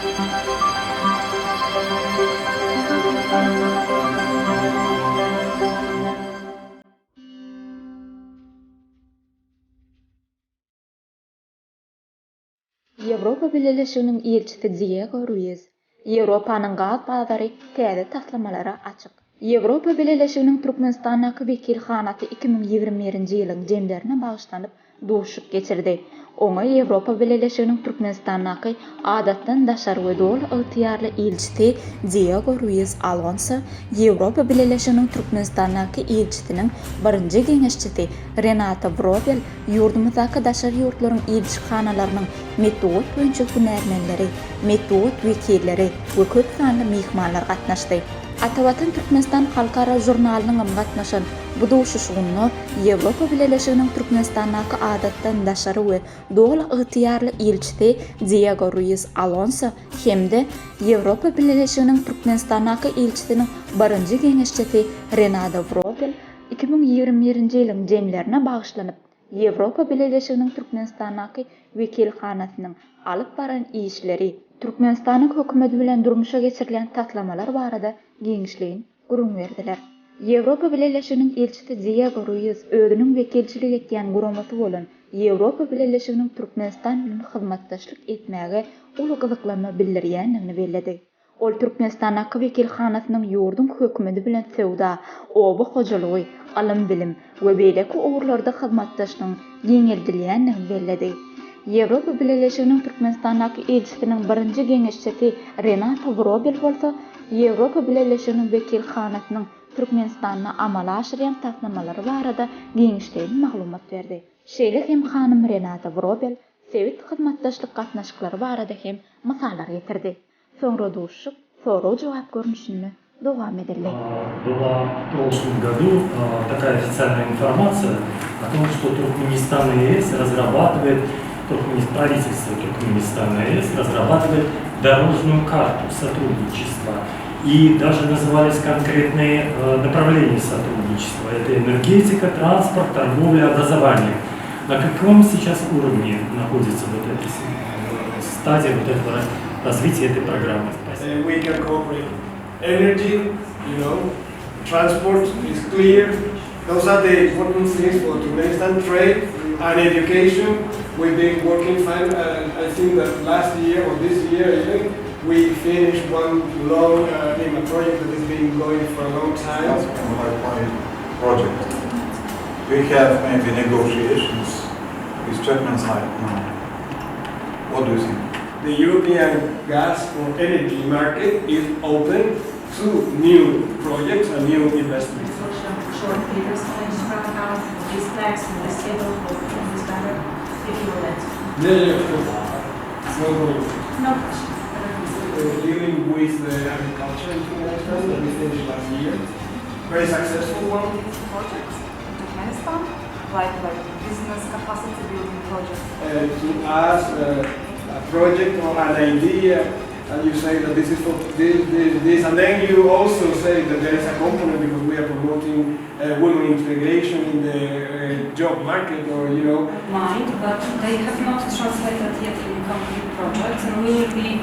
Ýewropa Bileleşiginiň ilçisi Diego Ruiz, Ýewropanyň gaz bazary täze taslamalara açyk. Ýewropa Bileleşiginiň Türkmenistandaky wekilhanasy 2021-nji ýylyň jemlerine bagyşlanyp duşuşyk geçirdi. Oňa Ýewropa Bileleşiginiň Türkmenistandaky Adatdan daşary we Doly ygtyýarly ilçisi Diego Ruiz Alonso, Ýewropa Bileleşiginiň Türkmenistandaky ilçisiniň birinji geňeşçisi Renata Wrobel, Ýurdumyzdaky daşary ýurtlaryň ilçihanalarynyň metbugat boýunça hünärmenleri, metbugat wekilleri we köp sanly myhmanlar gatnaşdy. Atavatan Türkmenistan halkara žurnalynyňam gatnaşan bu duşuşygynda Ýewropa Bileleşiginiň Türkmenistandaky Adatdan daşary we Doly ygtyýarly ilçisi Diego Ruiz Alonso hem-de Ýewropa Bileleşiginiň Türkmenistandaky ilçisiniň birinji geňeşçisi Renada Wrobel 2021-nji ýylyň jemlerine bagyşlanyp, Ýewropa Bileleşiginiň Türkmenistandaky wekilhanasynyň alyp baran işleri, Türkmenistanyň Hökümeti bilen durmuşa geçirilýän taslamalar barada giňişleýin gürrüň berdiler. Ýewropa Bileleşiginiň ilçisi Diego Ruiz özüniň wekilçilik etýän guramasy bolan Ýewropa Bileleşiginiň Türkmenistan bilen hyzmatdaşlyk etmäge uly gyzyklanma bildirýändigini belledi. Ol Türkmenistandaky wekilhanasynyň ýurduň hökümeti bilen söwda, oba hojalygy, ylym-bilim we beýleki ugurlarda hyzmatdaşlygyň giňeldilýändigini belledi. Ýewropa Bileleşiginiň Türkmenistandaky ilçisiniň birinji geňeşçisi Renata Wrobel bolsa Ýewropa Bileleşiginiň wekilhanasynyň Türkmenistanda amala aşyrýan taslamalary barada giňişleýin maglumat berdi. Şeýle hem hanym Renata Wrobel sebit hyzmatdaşlyk gatnaşyklary barada hem mysallar getirdi. Soňra duşuşyk sorag-jogap görnüşinde dowam edildi. Была в прошлом году такая официальная информация о том, что Туркменистан и ЕС разрабатывает, правительство Туркменистана и ЕС разрабатывает дорожную карту сотрудничества. И даже назывались конкретные направления сотрудничества. Это энергетика, транспорт, торговля, образование. На каком сейчас уровне находится вот эта стадия вот этого развития этой программы? Спасибо. We can cooperate. Energy, you know, transport is clear. Those are the important things for Turkmenistan trade and education. We've been working fine. Uh, I think that last year or this year even, we finished one long uh, project that has been going for a long time. That's my project. We have maybe negotiations with Turkmen side now. What do you think? The European gas or energy market is open to new projects and new investments. Short papers can out these flags and this table or this banner if you will let. Yeah, yeah, of course. No problem. No question. Uh, dealing with uh, agriculture in Turkmenistan that we finished last year. Very successful one. Projects in Turkmenistan, like, like business capacity building projects. Uh, to ask uh, a project or an idea and you say that this is for this, this, this, and then you also say that there is a component because we are promoting uh, women integration in the uh, job market or, you know. Mind, but they have not translated yet in concrete projects, and we will be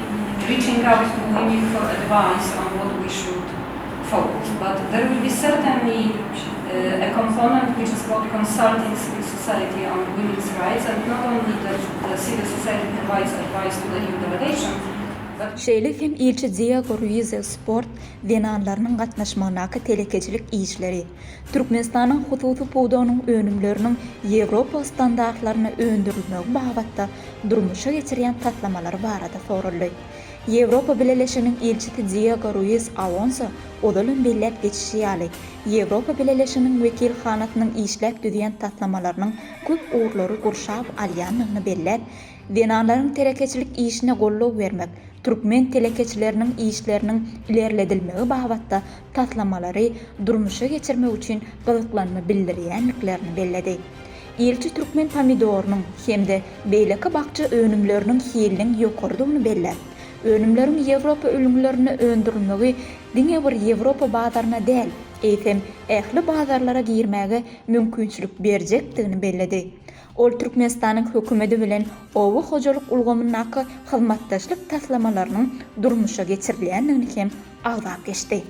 reaching out to women for advice on what we should focus. But there will be certainly uh, a component which is about consulting civil society on women's rights, and not only that the civil society provides advice to the EU delegation, Şeýle hem ilçi Diego Ruize sport zenanlarynyň gatnaşmagyndaky telekeçilik işleri, Türkmenistanyň hususy pudagynyň önümleriniň Ýewropa standartlaryna öndürilmegi babatda durmuşa geçirýän taslamalary barada soraldy. Ýewropa Bileleşiginiň ilçisi Diego Ruiz Alonso ozal hem belläp geçişi ýaly, Ýewropa Bileleşiginiň wekilhanasynyň işläp düzýän taslamalarynyň köp ugurlary gurşap alýandygyny belläp, Zenanlaryň telekeçilik işine goldaw bermek, türkmen telekeçileriniň işleriniň ilerledilmegi babatda taslamalary durmuşa geçirmek üçin gyzyklanma bildirýändiklerini belledi. Ilçi türkmen pomidorynyň hem-de beýleki bakja önümleriniň hiliniň ýokarydygyny belläp, önümleriň Ýewropa ülňülerinde öndürilmegi diňe bir Ýewropa bazaryna däl, eýsem, ähli bazarlara girmäge mümkinçilik berjekdigini belledi. Ol Türkmenistanyň Hökümeti bilen oba hojalyk ulgamyndaky hyzmatdaşlyk taslamalarynyň durmuşa geçirilýändigini hem agzap geçdi.